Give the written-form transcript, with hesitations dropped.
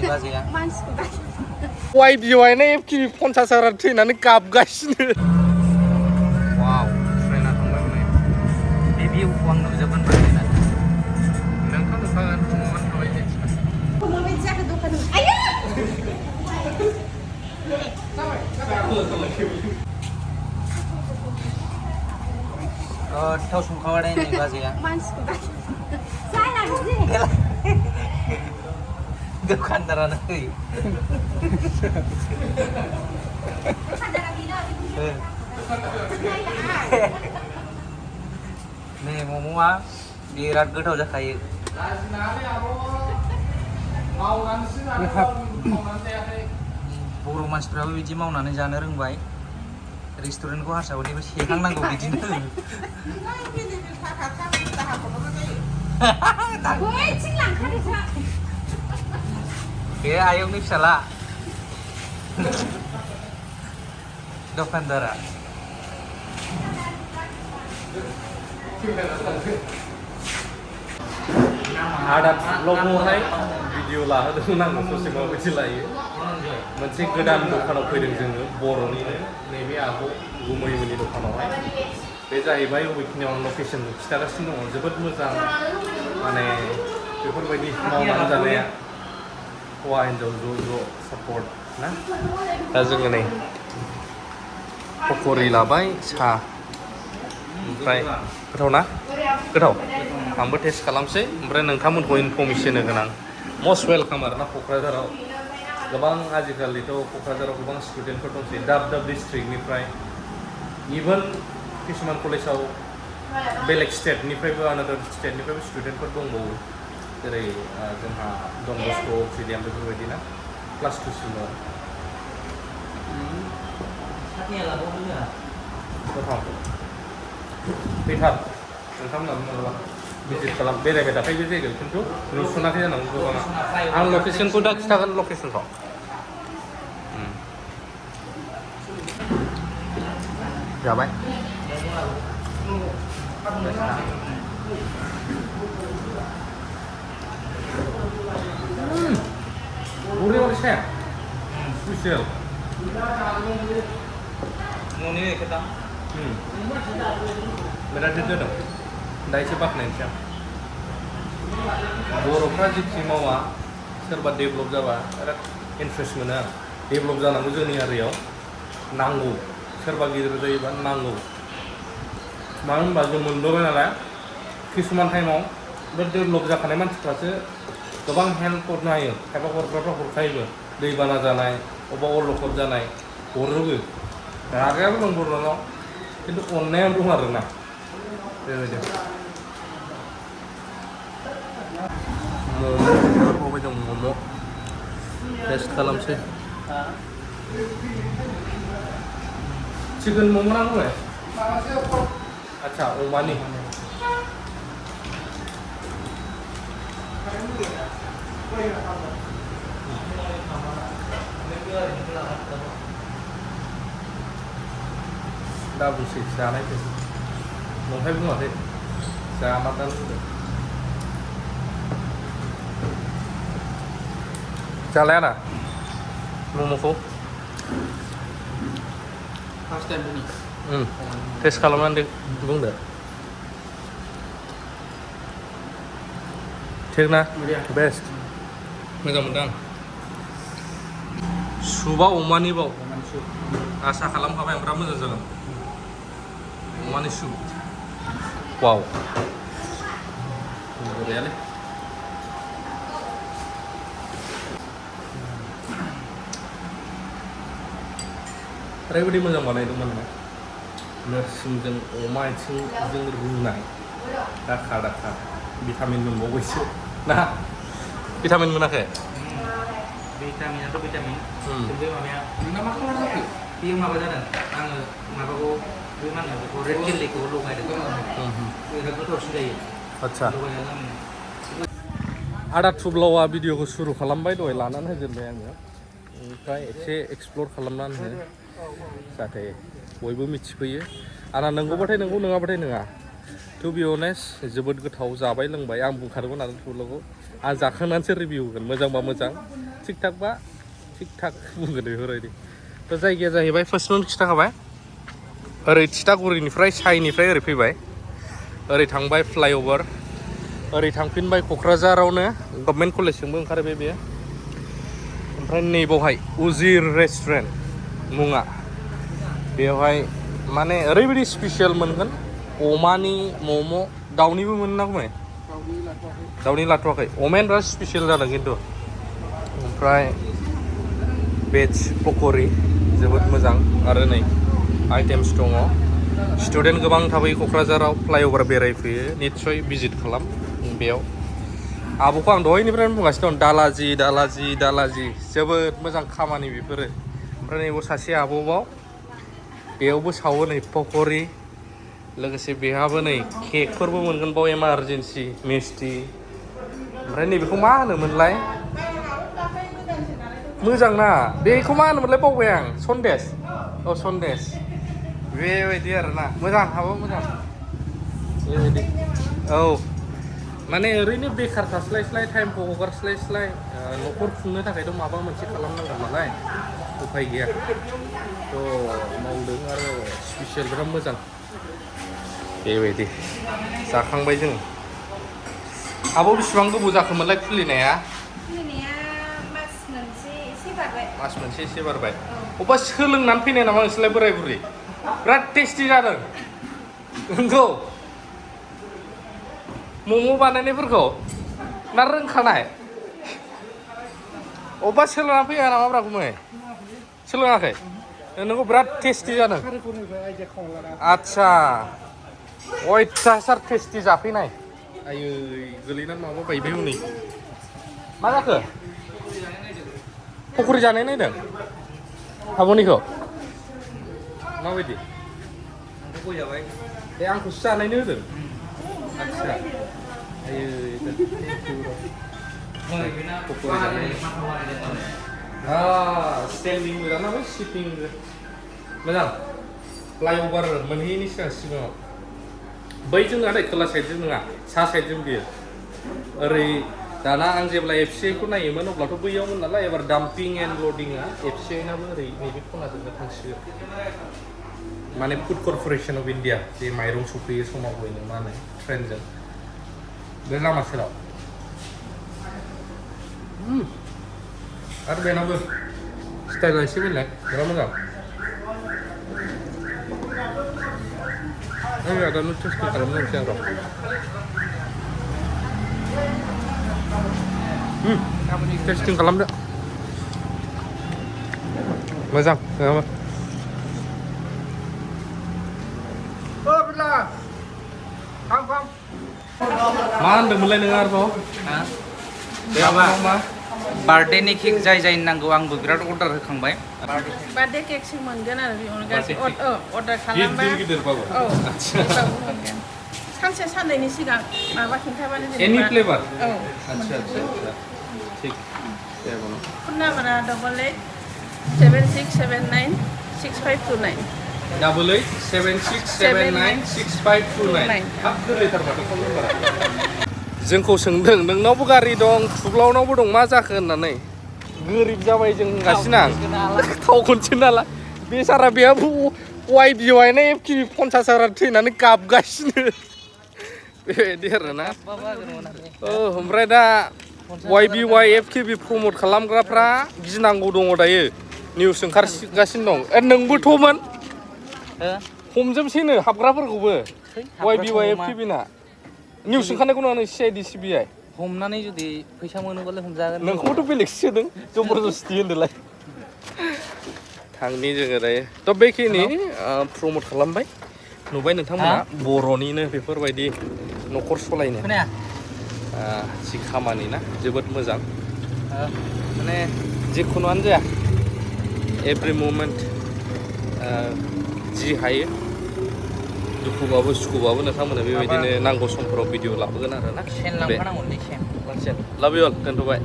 बाजैया वाइ बिवायनो एफखि 50,000 थैनानै गाबगासिनो वाव ट्रेना थांबाय हनै बे भिउखौ आं नुजोबगोन बाजैना नोंथां नुखागोन फुङावनो थाबाय जे थाव संखाबाय नै बाजैया दखानदारानो होयो नै मम'आ बिराद गोथाव जाखायो बर' मानसिफ्राबो बिदि मावनानै जानो रोंबाय रेस्टुरेन्टखौ हारसाफोरनिबो सेखांनांगौ बिदिनो बे आयंनि फिसाला दखानदारा आदा ब्लगावहाय भिडिअ लाहोदोंमोन आङो ससे माबायदि लायो मोनसे गोदान दखानाव फैदों जोङो बर'निनो नैबे आब' गुमैमोननि दखानावहाय बे जाहैबाय बबेखिनियाव लकेसनखौ खिन्थागासिनो दङ जोबोद मोजां माने बेफोरबायदि मावनानै जानाया हौवा हिन्जाव ज' सापर्ट ना दा जोङो नै पक'रि लाबाय साहा ओमफ्राय गोथाव ना गोथाव आंबो टेस्ट खालामसै ओमफ्राय नोंथांमोनखौ इनफरमेसन होगोन आं मस्ट वेलकाम आरोना क'क्राझाराव गोबां आजिखालिथ' क'क्राझाराव गोबां स्टुडेन्टफोर दंसै दाब दाब डिस्ट्रिक्टनिफ्राय इभेन किसुमान कलेजाव बेलेग स्टेटनिफ्रायबो आनादार स्टेटनिफ्रायबो स्टुडेन्टफोर दंबावो जेरै जोंहा डन बस्क' अक्सिडियाम बेफोरबायदि ना क्लास 2 सिमाव गोथाव फैथार नोंथांमोनाबो मालाबा भिजिट खालाम बेरायबाय थाखायो बे जायगायाव खिन्थु नुसुनाखै जानांगौ गोबाङा आं लकेसनखौ दा खिन्थागोन लकेसनखौ जाबाय बरिया साया स्पेसियेल न'नि खोथा बिराद गिदिर दं दा एसे बाख्नायनोसै आं बर'फ्रा जिखि मावा सोरबा डेभेलप जाबा बिराद इन्ट्रेस्ट मोनो आरो डेभेलप जानांगौ जोंनि एरियायाव नांगौ सोरबा गिदिर जायोबा नांगौ मानो होनबा जों मोनबोबाय नालाय किसुमान टाइमाव बे डेभेलप जाखानाय मानसिफ्रासो गोबां हेल्प हरनो हायो खायफा हरग्राफ्रा हरखायोबो दैबाना जानाय अबेबा अलखद जानाय हरोबो रागायाबो दं बर'नाव खिन्थु अननाया दं आरोना बेबायदि मम' होबाय दं मम' टेस्ट खालामसै चिकेन मम' नांगौ आच्छा अमानि दा बुंसै जानायखौ नंखाय बुङाखै जामारनानै बुंदों जालाया ना मम'खौ फार्स्ट टाइम बुनि टेस्ट खालामनानै बुंदो थिग ना बेस्ट मोजां मोनदों आं सुबा अमानि बाव आसा खालामखाबाय आं बिराद मोजां जागोन अमानि सुप वाव बरियालै ओरैबायदि मोजां बानायदोंमोन ना नोरसिंजों अमा आथिंजों रुनाय दाखा दाखा भिटामिन मोनबावबायसो ना भिटामिन मोनाखै भिटामिनाथ' भिटामिन बे माबाया नोंना मा खालार जाखो बेयो माबा जादों आङो माबाखौ बे मा होनो बेखौ रेड चिल्लिखौ लगायदों बिराद गोथावसिन जायो आच्छा लगायनानै आदा थुब्लावा भिडिअखौ सुरु खालामबाय दहाय लानानै होजेनबाय आङो ओमफ्राय एसे एक्सप्लर खालामनानै हो जाहाथे बयबो मिथिफैयो आंना नंगौबाथाय नंगौ नङाबाथाय नङा टु बि अनेस्ट जोबोद गोथाव जाबाय लोंबाय आं बुंखादोंमोन आरो थुब्लाखौ आं जाखांनानैसो रिभिउ होगोन मोजांबा मोजां थिग थाक बा थिग थाक बुंगोन बेफोरबायदि थ' जायगाया जाहैबाय फार्स्टआवनो खिन्थाखाबाय ओरै थिथागुरिनिफ्राय साइनिफ्राय ओरै फैबाय ओरै थांबाय फ्लाइअभार ओरै थांफिनबाय क'क्राझारावनो गभर्नमेन्ट कलेजजोंबो ओंखारबाय बेयो ओमफ्राय नैबावहाय उजिर रेस्टुरेन्ट मुङा बेवहाय माने ओरैबायदि स्पेसियेल मोनगोन अमानि मम' दाउनिबो मोनो ना गुमै दाउनि लाथ'वाखै अमायानो बिराद स्पेसियेल जादों खिन्थु ओमफ्राय भेज पक'रि जोबोद मोजां आरो नै आइटेम्स दङ स्टुडेन्ट गोबां थाबैयो क'क्राझाराव फ्लाइअभार बेरायफैयो निस्सय भिजिट खालाम बेयाव आब'खौ आं दहायनिफ्रायनो बुंगासिनो दं दालाजि जोबोद मोजां खामानि बेफोरो ओमफ्राय नैबाव सासे आब'बाव बेयावबो सावो नै पक'रि लोगोसे बेहाबो नै केकफोरबो मोनगोन बाव इमारजेन्सि मिस्टि ओमफ्राय नैबेखौ मा होनोमोनलाय मोजां ना बेखौ मा होनोमोनलाय बावबाय आं सन्देस सन्देस बेबायदि आरोना मोजां हाबो मोजां बेबायदि औ माने ओरैनो बेखार थास्लायस्लाय टाइमखौ हगारस्लायस्लाय न'खर खुंनो थाखायथ' माबा मोनसे खालामनांगोन नालाय उफाय गैया थ' मावदों आरो स्पेसियेल बिराद मोजां बेबायदि जाखांबाय जों आब' बेसेबां गोबाव जाखोमोनलाय खुलिनाया मास मोनसे एसे बारबाय अबेबा सोलोंनानै फैनाय नामा नोंसोरलाय बोराय बुरि बिराद टेस्टि जादों नंगौ मम' बानायनायफोरखौ ना रोंखानाय अबेबा सोलोंनानै फैया नामा ब्रा गुमै सोलोङाखै नोंखौ बिराद टेस्टि जादों आदसा अयथासार टेस्टि जाफैनाय आयै गोलैनानै माबा बायबाय हनै मा जाखो पक'रि जानाय नायदों आब'निखौ माबायदि आंथ' गय जाबाय दे आंखौसो जानायनो होदों आदसा आयै पक'रि जानाय स्टेन्डिं मोजां ना बै सिटिं मोजां फ्लाइअभार मोनहैयैनि सिगाङाव बै जोंना नै खोला साइडजों नङा सा साइडजों बियो ओरै दाना आं जेब्ला एफसिआइखौ नायोमोन अब्लाथ' बैयावमोन नालाय एबार डाम्पिं एन्ड लडिंआ एफसिआइनाबो ओरै नैबे खनाजोंनो थांसिगोन माने फुड कर्प'रेसन अफ इन्डिया जे माइरं सफैयो समावनो मा होनो ट्रेनजों बे लामा सेराव आरो बेनाबो स्टाइला एसे बेलेग बिराद मोजां आदानो टेस्टिं खालामनोसै आं र' टेस्टिं खालामदो मोजां मा होनदोंमोनलाय नोङो आरोबाव माबा बार्थडेनि केक जाय नांगौ आंबो बिराद अर्डार होखांबाय बार्थडे केकसो मोनगोन आरो अर्डार खालामबा गिदिरबाबो औ सानसे साननैनि सिगां माबा खिन्थाबानो एनि फ्लेभार औ आच्छा थिग फन नाम्बारा 8876796529 8876796529 हाब गोरलैथारबाथ' फन नाम्बारा जोंखौ सोंदों नोंनावबो गारि दं थुग्लावनावबो दं मा जाखो होननानै गोरिब जाबाय जों होनगासिनो आं थाव खनसे नालाय बेसारा बेहाबो वाइ बिवायना एफखि 50,000 थैनानै गाबगासिनो बेबायदि आरोना ओमफ्राय दा वाइ एफकेबि प्रमट खालामग्राफ्रा गिनांगौ दङ दायो निउस ओंखारगासिनो दं नोंबोथ'मोन हमजोबसैनो हाबग्राफोरखौबो वाइ एफकेबिना निउस ओंखारनायखौ नङा CID CBI हमनानै जुदि फैसा मोनोबालाय हमजागोन नोंखौथ' बेलेगसो सोदों जबरदस्ति होनदोलाय थांनि जोङो दायो थ' बेखिनि प्रमट खालामबाय नुबाय नोंथांमोना बर'निनो बेफोरबायदि न'खर सलायनो जि खामानि ना जोबोद मोजां माने जिखुनुआनो जाया एभ्रि मुमेन्ट जि हायो दुखुबाबो सुखुबाबो नोंथांमोना बेबायदिनो नांगौ समफोराव भिडिअ लाबोगोन आरोना सेन लांफानांगौलै सेन लाभ इउ अल दोनथ'बाय